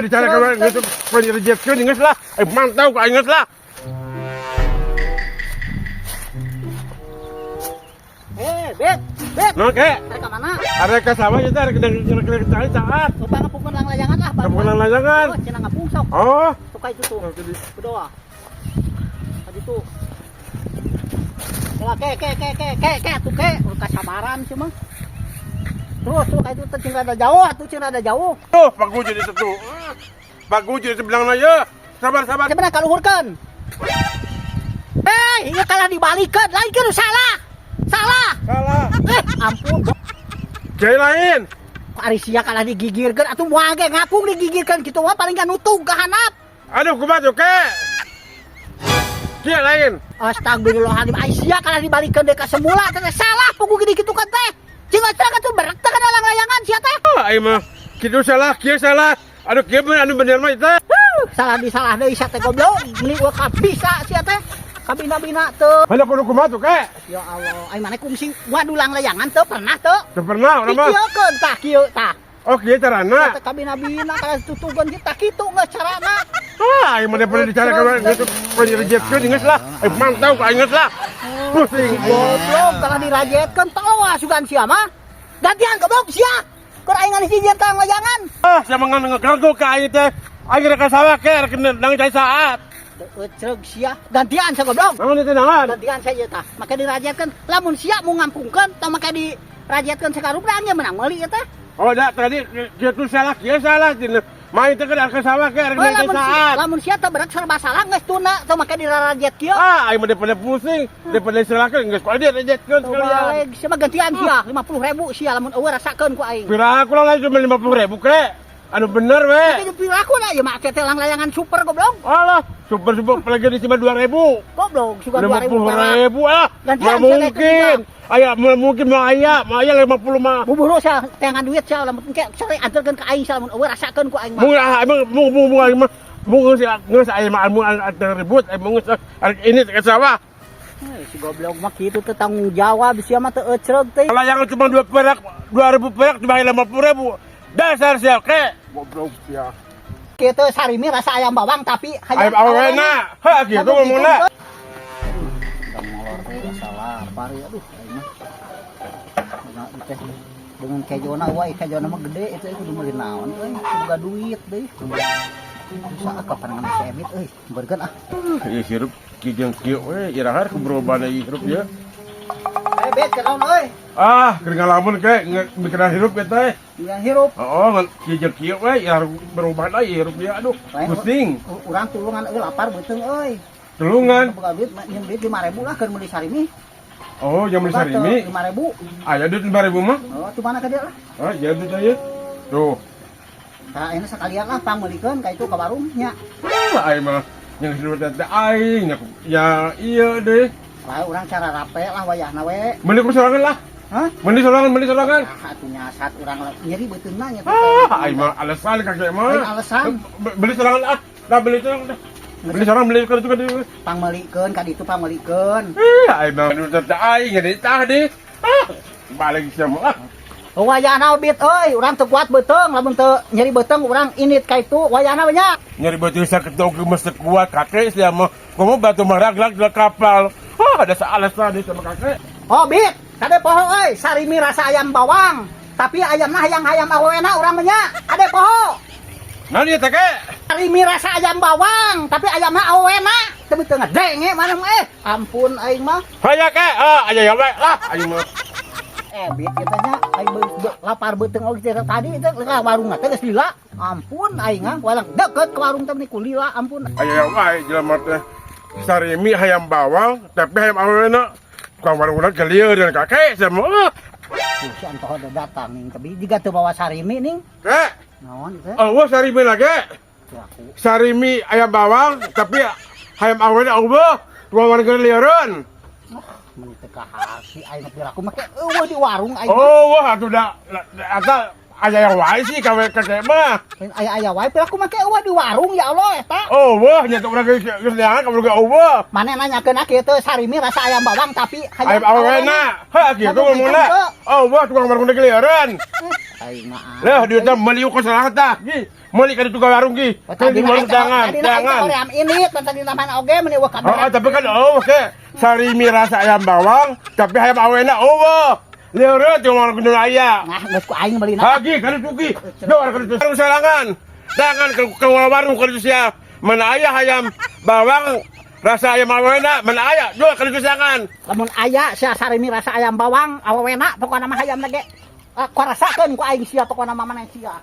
Daripada dicari ka geus panyerejetkeun geus lah. Eh, mantau ka aing geus lah. Eh, Bet, Bet. Naon ke? Mereka mana? Ada ka sawah ieu teh arek cari saat. Coba ngapungkeun lang layangan lah. Ngapungkeun lang layangan. Oh, cenah ngapung sok. Oh. Suka itu tuh. Berdoa. Tadi tuh. Lah ke ke ke ke ke ke tuh ke udah kasabaran sih mah. Terus tuh kayak itu teh cing rada jauh atuh cing rada jauh. Tuh, bagus jadi itu tuh. Bagus jadi bilang aja. Sabar, sabar. Sebenarnya kaluhurkeun. Eh, ieu kalah dibalikeun, lain kieu salah. Salah. Salah. Eh, ampun. Kiai lain. Ari sia kalah digigirkeun atuh moal ge ngapung digigirkeun kitu mah paling kan nutug ka handap. Aduh, kumaha tuh ke? Kiai lain. Astagfirullahaladzim, ai sia kalah dibalikeun deui ka semula teh salah pugu gini kitu kan teh. Cing atuh atuh berek teh kana lang layangan sia teh. Ah, aing mah kitu salah, kieu salah. Aduh, kieu mah anu bener mah itu. Salah di salah deui sia teh goblok. Meuni ulah kabisa sia teh. Kabina-bina teu. Pada kudu kumaha tuh ke? Ya Allah, ai maneh kungsi waduh lang layangan teu pernah teu. Teu pernah urang mah. Dikiekeun tah kieu tah. Oh, kieu carana. Teh kabina-bina kalah tutugeun kieu tah kitu geus carana. Ah, aing mah daripada dicari ka geus panyerejetkeun geus lah. Eh, mantau ka aing geus lah. Pusing. Goblok kalah dirajetkeun tolong sugan sia mah. Gantian goblok sia. Keur aing ngan hiji tang layangan. Ah, sia mah ngeganggu ka aing teh. Aing rek ka sawah ke, rek nang cai saat. Ecreg sia. Gantian sia goblok. Naon itu naon? Gantian saja tah. Make dirajetkeun lamun sia mau ngampungkeun tah make dirajetkeun sakarupna nya menang meuli ieu teh. Oh, dah tadi kieu tuh salah, kieu salah. Main teh keur ka sawah ke, rek Oh, nang cai lamun sia, saat. lamun sia teh berak serba salah geus tuna tah make dirajet kieu. Ah, aing mah daripada pusing, daripada salahkeun geus kudu dirajetkeun sekalian. Balik sia mah gantian sia 50.000 sia lamun eueuh rasakeun ku aing. Pira aku lah cuma 50.000 ke. Anu bener we. Tapi piraku lah ya make teh lang layangan super goblok. Alah, super super apalagi di cuma 2.000. Goblok suka 2.000 50.000 ah. Gantian Nggak sia teh mungkin. Aya mungkin mah aya, mah aya 50 mah. Buburu sia teangan duit sia lamun engke sore anterkeun ka aing sia lamun eueuh rasakeun ku aing mah. Mung ah emang mung mung mung aing mah mung geus geus aya mah anu ribut, emang geus ini ke sawah. Eh, si goblok mah kitu teh tanggung jawab sia mah teu ecreg teh. Kalau yang cuma 2 perak, 2.000 perak cuma 50.000. Dasar sia ke. Goblok sia. Kitu sarimi rasa ayam bawang tapi Ayam awena. Ha gitu ngomongna. Molor teh asa lapar ya aduh aing mah. Nah, teh dengan kejona wae kejona mah gede itu kudu meuli naon euy, boga duit deui. Bisa ah kapan ngan si Emit euy, bergen ah. Ieu hirup kijeng kieu we, iraha berubah deui hirup ya. Eh bet kenaon euy? Ah, keur ngalamun ke mikiran hirup ge teh. Yang hirup. Oh, kijeng kieu we, iraha berubah deui hirup ya. Aduh, pusing. Urang tulungan euy lapar beuteung euy. Tulungan. Boga duit nyeun duit 5.000 lah keur meuli sarimi. Oh, yang beli sarimi. 5.000. Aya duit 5.000 mah. Oh, tu mana ka dia lah. Ah, ya duit aya. Tuh. Tah ayeuna sakalian lah pangmeulikeun ka itu ka warung nya. Ah, aing mah yang hirup teh aing ya iya deh. Lah urang cara rape lah wayahna we. Beli ku sorangan lah. Hah? Beli sorangan, beli sorangan. Ah, atuh nyasat urang nyeri beuteungna nya. Ah, aing mah alasan kakek mah. Lain alasan. Beli sorangan ah. Dah beli sorangan dah. Beli sorangan beli ka itu ka ditu. Pangmeulikeun ka ditu pangmeulikeun. Eh, aing mah nu teh aing jadi tah deh. Ah, balik sia mah. Ah. Wayahna bit euy, urang teu kuat beuteung, lamun teu nyeri beuteung urang init ka itu wayahna we nya. Nyeri beuteung sakit oge mesti kuat kakek sia mah. Komo batu mah raglag di kapal. Ah, ada alasan deh sama kakek. Oh bit, kade poho euy, sarimi rasa ayam bawang. Tapi ayamna hayang hayam awena urang mah nya. Kade poho. Naon ieu teh kek? Sarimi rasa ayam bawang, tapi ayamna awena. Teu teu ngedenge mana mah eh. Ampun aing mah. Haya kek, ah aya ya we lah aing mah. Eh bit kitu nya aing lapar beuteung oge teh tadi teh ka warung teh geus lila. Ampun aing ah, walang deket ke warung teh meni kulila ampun. Aya wae jelema teh. Sarimi hayam bawang, tapi hayam awena. Tukang warung urang gelieu dan kakek sia mah. Ah. Tuh, si Anto udah datang ning, tapi jiga teu bawa sarimi ning. Kek, Naon teh? oh sarimi lagi. Tuh aku. Sarimi ayam bawang, tapi hayam awena eueuh. Tukang warung gelieureun. Meni teu kahasi aing piraku make eueuh di warung aing. Oh, wah atuh da ata Aya yang wae sih kawe kakek mah. Lain aya-aya wae, piraku make euweuh di warung, ya Allah, eta. Oh, wah, nya urang geus geus neangan kamu ge euweuh. Mana nanyakeun kitu, sarimi rasa ayam bawang tapi Ayam awena. Ha, kitu ngomongna. Oh, wah, tukang warung gelieureun. Aing mah. Lah, dia teh meuli ukur salah tah. Gi, meuli ka ditu ka warung gi. Di warung jangan, jangan. Ayam ini tentang di mana oge meuni euweuh kabeh. Oh, tapi kan oh, oke. Sarimi rasa ayam bawang, tapi ayam awena euweuh. Lieureun tukang warung kudu aya. Nah, geus ku aing meulina. Hagi ka ditu gi. Dor ka ditu. Warung salangan. Jangan ke warung ka ditu sia. Mana aya ayam bawang rasa ayam awena, mana aya. Dor ka ditu siangan. Lamun aya sia sarimi rasa ayam bawang awena, pokona mah hayam lagi. Ah, ku rasakeun ku aing sia, pokona mah mana sia.